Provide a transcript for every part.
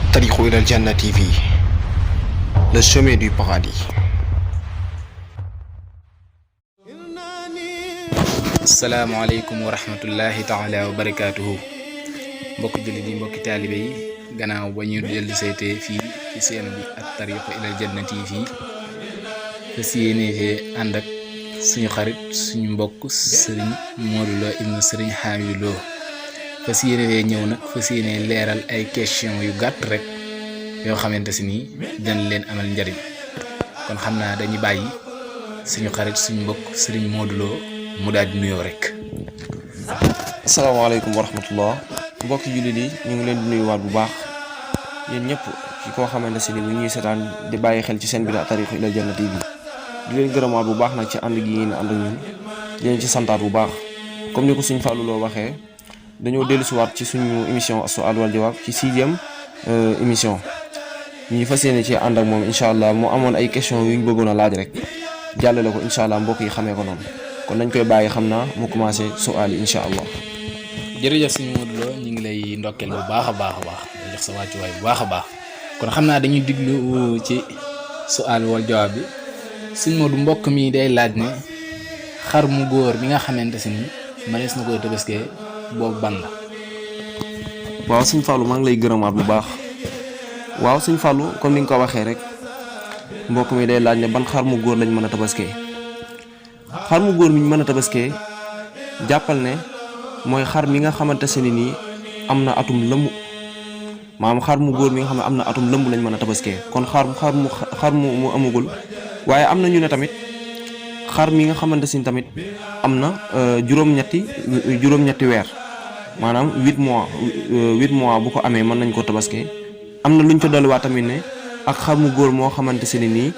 الطريق إلى الجنة TV, le chemin du paradis. asalaamaaleykum wa rahmatullahi taala wa barakaatuhu mbokki jullit yi mbokki taalibe yi gannaaw ba ñu dellu seetee fii ci seen bi at-tariq ilal jannati fii fas yéene fee ànd ak suñu xarit suñu mbokk sëriñ Modou Lo ibnu sëriñ Hamidou Lo fas yéene fee ñëw nag fas yéene leeral ay question yu gàtt rek yoo xamante si nii dañ leen amal njariñ kon xam naa dañuy bàyyi suñu xarit suñu mbokk sëriñ Modou Lo mu daal di nuyoo rek. asalaamaaleykum wa rahmatullah mbokki jullit yi ñu ngi leen di nuyuwaat bu baax yéen ñëpp ci koo xamante si ni mu ñuy seetaan di bàyyi xel ci seen bi at-tariq ilal janna TV di leen gërëmaat bu baax nag ci ànd gi ngeen ànd ak ñun di leen ci santaat bu baax comme ni ko suñ Fallou Lo waxee dañoo dellusiwaat ci suñu émission as-su'aal wal jawaab ci 6e émission ñu fas yéene ci ànd ak moom incha allah mu amoon ay question yu ñu bëggoon a laaj rek jàllale ko incha allah mbokk yi xamee ko noonu kon nañ koy bàyyi xam naa mu commencé su'aal yi incha allah. jërëjëf suñu Modou Lo ñu ngi lay ndokkeel bu baax a baax a baax di jox sa wàccuwaay bu baax a baax kon xam naa dañuy diglu ci su'aal wal jawaab bi suñu Modou mbokk mi day laaj ne xar mu góor bi nga xamante si ni mënees na koy tabaskee boobu ban la. waaw suñ Fallou maa ngi lay gërëmaat bu baax waaw suñ Fallou comme ni nga ko waxee rek mbokk mi day laaj ne ban xar mu góor lañ mën a tabaskee xar mu góor mi ñu mën a tabaskee jàppal ne mooy xar mi nga xamante se ni nii am na atum lëmb maanaam xar mu góor mi nga xam ne am na atum lëmb lañ mën a tabaskee kon xar mu amagul waaye am na ñu ne tamit xar mi nga xamante si tamit am na juróom-ñetti weer maanaam 8 mois bu ko amee mën nañ koo tabaskee am na luñ ko dolliwaat tamit ne ak xar mu góor moo xamante se ni nii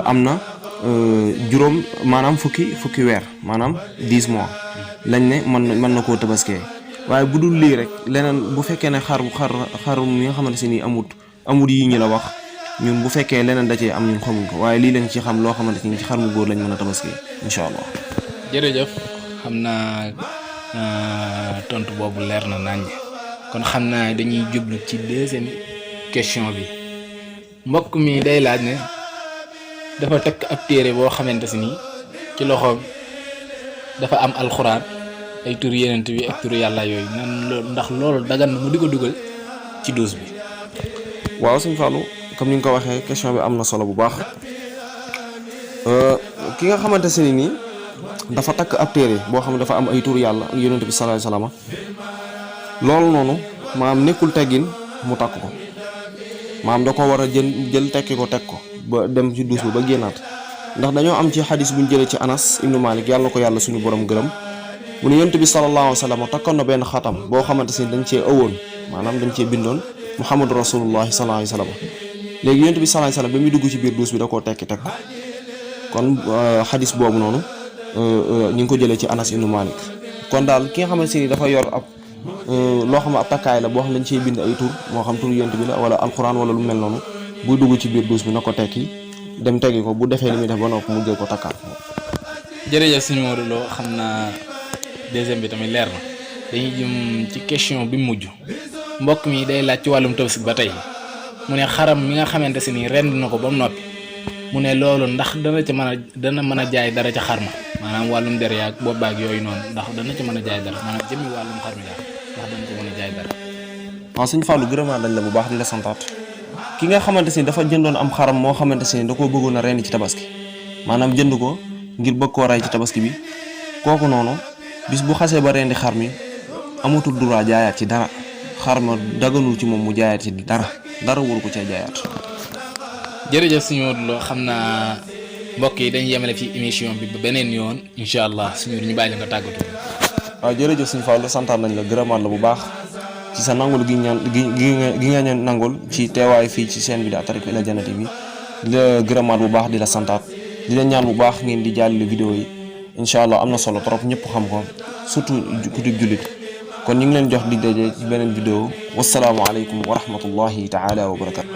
am na juróom maanaam fukki weer maanaam 10 mois lañ ne mën na koo tabaskee waaye bu dul lii rek leneen bu fekkee ne xar mi nga xamante si nii amut yi ñu la wax ñun bu fekkee leneen da cee am ñun xamuñ ko waaye lii lañ ci xam loo xamante ni ci xar mu góor lañ mën a tabaskee incha allah. jërëjëf xam naa tontu boobu leer na nañ kon xam naa dañuy jublu ci deuxième question bi mbokk mi day laaj ne dafa tekk ab téere boo xamante si ni ci loxoom dafa am alxuraan ay tur yenent bi ak tur yàlla yooyu nan loolu ndax loolu dagan na mu di ko dugal ci douze bi. waaw sëñ Fallou comme ni nga ko waxee question bi am na solo bu baax ki nga xamante si ni dafa takk ab téere boo xam ne dafa am ay tur yàlla ak yonent bi sallallahu alayhi wasallam loolu noonu maam nekkul teggin mu takk ko maam da ko war a jël tekki ko teg ko ba dem ci duus bi ba génnaat ndax dañoo am ci xadis bu ñu jëlee ci Anas ibnu Malik yàlla na ko yàlla suñu borom gërëm mu ne yonent bi sallallahu alayhi wasallam takkoon na benn xatam boo xamante si dañ cee ëwoon maanaam dañ cee bindoon Muhammadu Rasulullahi sallallahu alayhi wasallam léegi yonent bi sallallahu alayhi wasallam ba muy dugg ci biir duus bi da koo tekki teg ko kon xadis boobu noonu ñu ngi ko jëlee ci Anas ibnu Malik kon daal ki nga xamante ni dafa yor ab loo xam ne ab takkaay la boo xam ne dañ cee bind ay tur moo xam tur yonent bi la wala alxuraan wala lu mel noonu buy dugg ci biir duus bi na ko tekki dem teggi ko bu defee li muy def ba noppi mu jël ko takkaat. jërëjëf sëñ Modou Lo xam naa deuxième bi tamit leer na dañuy jëm ci question bi mujj mbokk mi day laaj ci wàllum tabaski ba tey mu ne xaram mi nga xamante si ni rend na ko ba mu noppi mu ne loolu ndax dana mën a jaay dara ca xar ma maanaam wàllum der yaag boobaag yooyu noonu ndax dana ci mën a jaay dara maanaam jëmmi wàllum xar mi daal ndax dana ci mën a jaay dara. waaw sëñ Fallou gërëmaat dañ la bu baax di la santaat ki nga xamante si dafa jëndoon am xaram moo xamante si da koo bëggoon a rendi ci tabaski maanaam jënd ko ngir bëgg koo rey ci tabaski bi kooku noonu bis bu xasee ba rendi xar mi amatul droit jaayaat ci dara xar ma daganul ci moom mu jaayaat ci dara waru ko cee jaayaat. jërëjëf suñu Modou Lo xam naa mbokk yi dañuy yemale fi émission bi ba beneen yoon incha allah suñu ñu bàyyi la nga tàggatoo. waaw jërëjëf suñu Fallou santaat nañ la gërëmaat la bu baax ci sa nangul gi nga ñaan nangul ci teewaay fii ci seen bi at-tariq ilal janna TV di la gërëmaat bu baax di la santaat di la ñaan bu baax ngeen di jàllale vidéo yi incha allah am na solo trop ñëpp xam ko surtout ku di jullit kon ñu ngi leen jox di daje ci beneen vidéo wasalaamualeykum wa rahmatullahi taala wa barakatu.